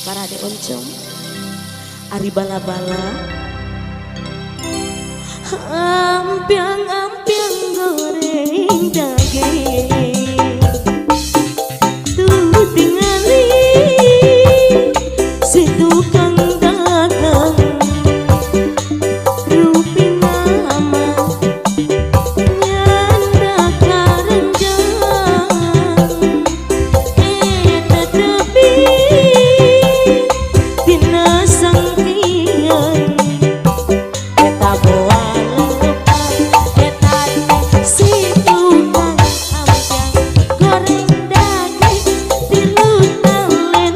Parade oncom ari bala-bala ampiang-ampiang goreng daging tuh tingali si tukang dagang rupina mah nyanda karenjang eta tepi tina sangkian eta boa lepat eta teh si tukang ampiang goreng daging tilu talen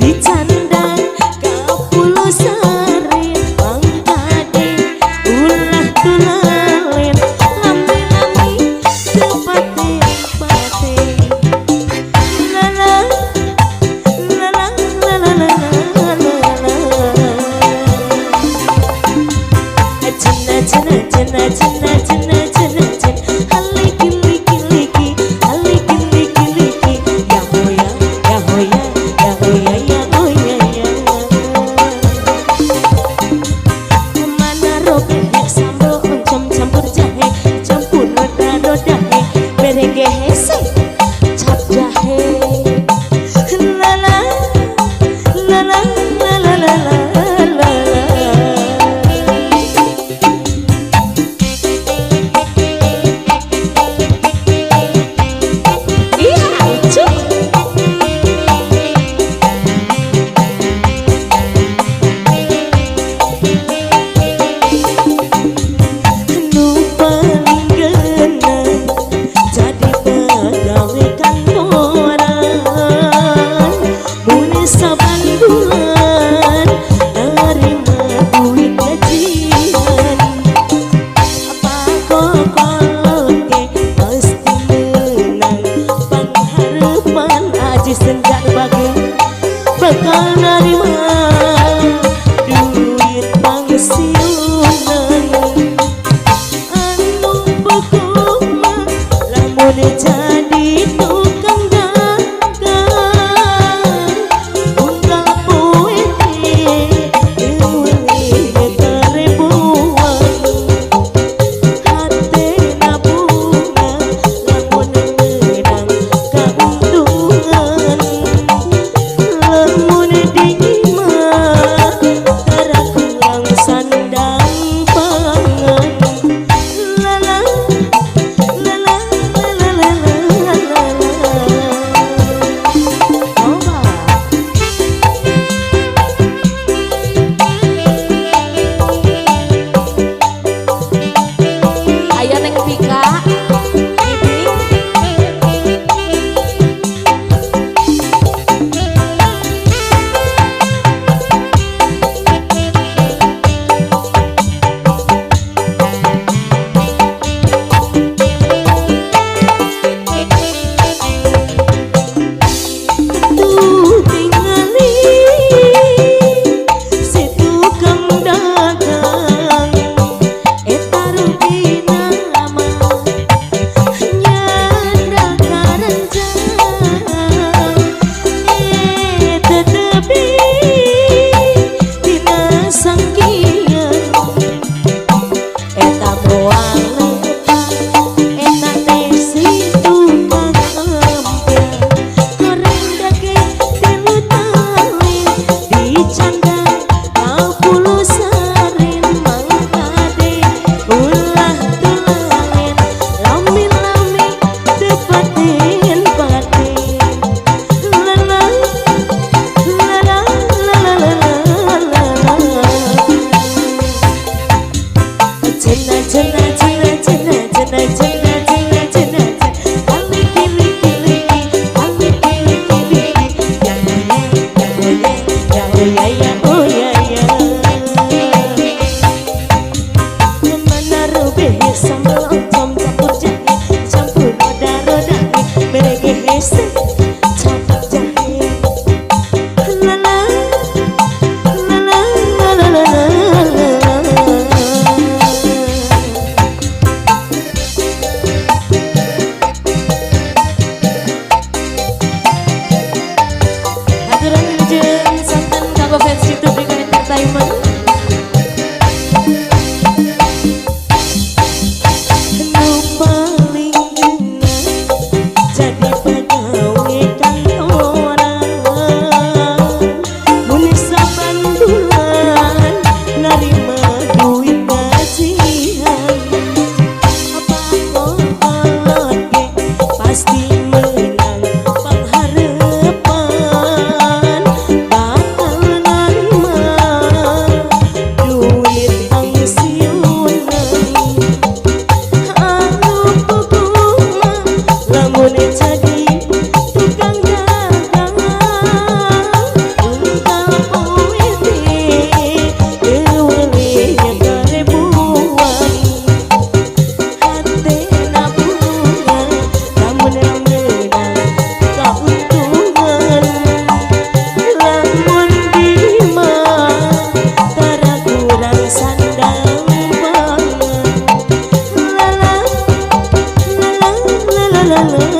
dicandak ka Pulosari mangkade ulah tulalen lami-lami teu pate-pate la la la la la la la la la. Cina cina cina cina cina cina cina haliki liki liki haliki liki liki ya hoya ya hoya ya hoya ya hoya ya mana robek sambal oncom campur jahe campur roda rodahe berenge hese cap jahe la la la la la la la la la. Iya, lucu. Nu paling genah jadi pegawai kantoran mun saban bulan nerima duit gajian apa kolot ge pasti menang pangharepan aji senja bagi bakal narima duit pangsiunan anu pokok mah lamun jadi tukang dagang unggal poe teh teu meuli ribuan hatena bunga lamun meunang kauntungan lamun dingin. Galuh.